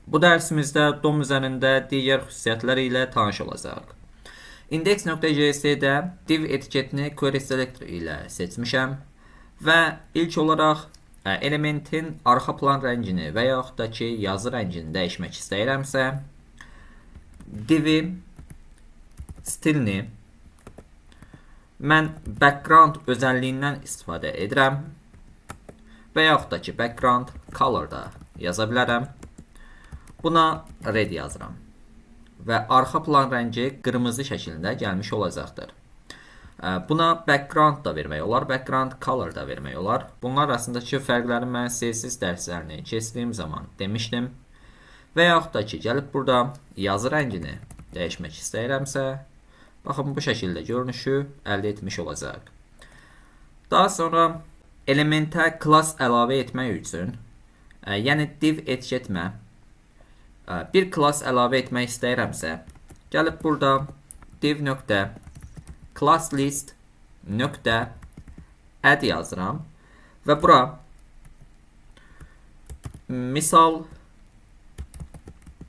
Bu dərsimizdə DOM üzərində digər xüsusiyyətlər ilə tanış olacağıq. Index.js-də div etiketini query selector ilə seçmişəm və ilk olaraq elementin arxa plan rəngini və yaxud da ki, yazı rəngini dəyişmək istəyirəmsə, divi stilini mən background özəlliyindən istifadə edirəm və yaxud da ki, background color da yaza bilərəm. Buna red yazıram və arxa plan rəngi qırmızı şəklində gəlmiş olacaqdır. Buna background da vermək olar, background color da vermək olar. Bunlar arasındakı fərqləri mən CSS dərslərini keçdiyim zaman demişdim. Və yaxud da ki, gəlib burada yazı rəngini dəyişmək istəyirəmsə, baxın bu şəkildə görünüşü əldə etmiş olacaq. Daha sonra elementə class əlavə etmək üçün, yəni div etiketimə bir class əlavə etmək istəyirəmsə, gəlib burada div nöqtə class list nöqtə add yazıram və bura misal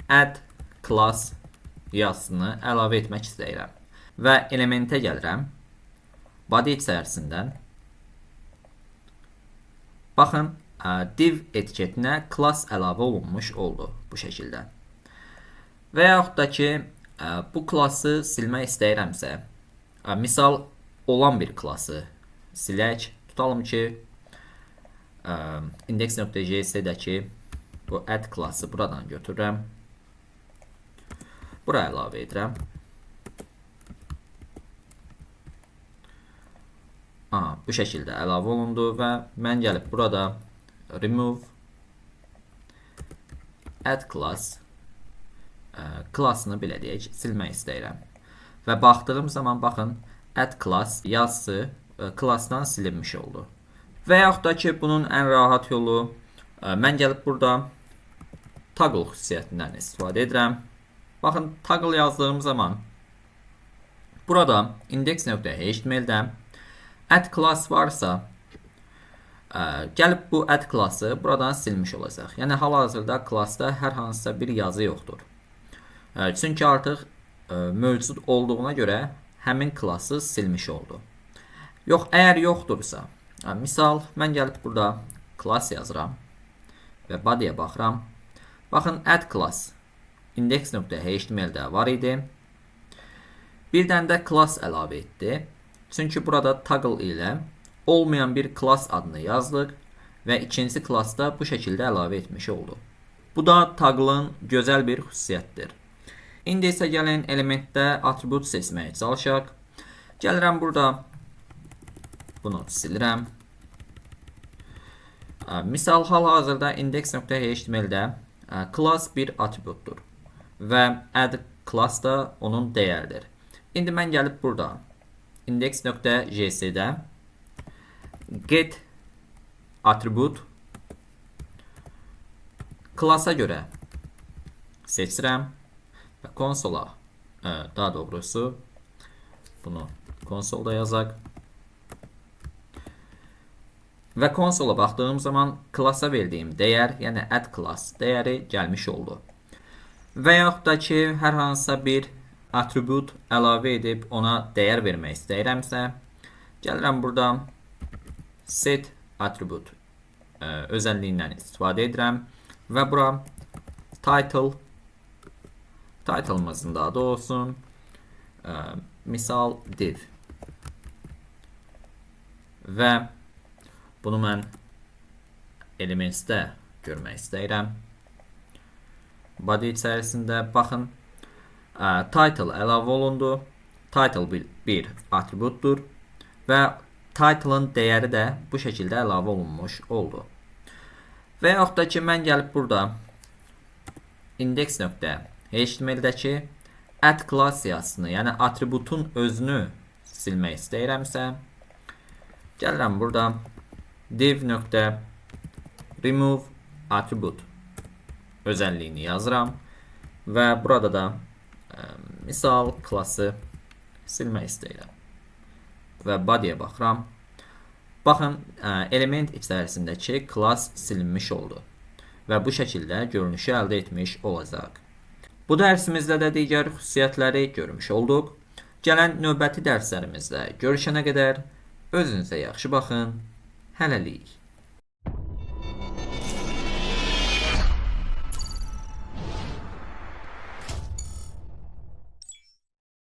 add class yazısını əlavə etmək istəyirəm və elementə gəlirəm. Body içərisindən baxın, div etiketinə class əlavə olunmuş oldu bu şəkildə. Və yaxud da ki, bu klassı silmək istəyirəmsə, misal olan bir klassı silək. Tutalım ki, index.js-dəki bu add klassı buradan götürürəm. Bura əlavə edirəm. Aha, bu şəkildə əlavə olundu və mən gəlib burada remove add class klassını belə deyək, silmək istəyirəm. Və baxdığım zaman baxın, add class yazısı klassdan silinmiş oldu. Və yaxud da ki, bunun ən rahat yolu, mən gəlib burada toggle xüsusiyyətindən istifadə edirəm. Baxın, toggle yazdığım zaman burada index.html-də add class varsa, gəlib bu add klassı buradan silmiş olacaq. Yəni hal-hazırda klassda hər hansısa bir yazı yoxdur. Çünki artıq mövcud olduğuna görə həmin klassı silmiş oldu. Yox, əgər yoxdursa, misal mən gəlib burada class yazıram və body'yə baxıram. Baxın, add class index.html-də var idi. Bir dənə də class əlavə etdi. Çünki burada toggle ilə olmayan bir class adını yazdıq və ikinci klassda bu şəkildə əlavə etmiş oldu. Bu da toggle'ın gözəl bir xüsusiyyətdir. İndi isə gəlin elementdə atribut seçməyə çalışaq. Gəlirəm burada bunu silirəm. Misal hal-hazırda index.html-də class bir atributdur və add class da onun dəyəridir. İndi mən gəlib burada index.js-də get atribut klasa görə seçirəm və konsola, daha doğrusu bunu konsolda yazaq. Və konsola baxdığım zaman klasa verdiyim dəyər, yəni add class dəyəri gəlmiş oldu. Və yaxud da ki, hər hansısa bir atribut əlavə edib ona dəyər vermək istəyirəmsə, gəlirəm burada set atribut özəlliyindən istifadə edirəm və bura title, title'ımızın da adı olsun, misal div və bunu mən elementsdə görmək istəyirəm. Body içərisində baxın, title əlavə olundu. Title bir atributdur və title'ın dəyəri də bu şəkildə əlavə olunmuş oldu. Və yaxud da ki, mən gəlib burada index.html-dəki add class yazısını, yəni atributun özünü silmək istəyirəmsə, gəlirəm burada div.remove attribute özəlliyini yazıram və burada da misal klassı silmək istəyirəm və body'yə baxıram. Baxın, element içərisindəki class silinmiş oldu. Və bu şəkildə görünüşü əldə etmiş olacaq. Bu dərsimizdə də digər xüsusiyyətləri görmüş olduq. Gələn növbəti dərslərimizdə görüşənə qədər özünüzə yaxşı baxın. Hələlik.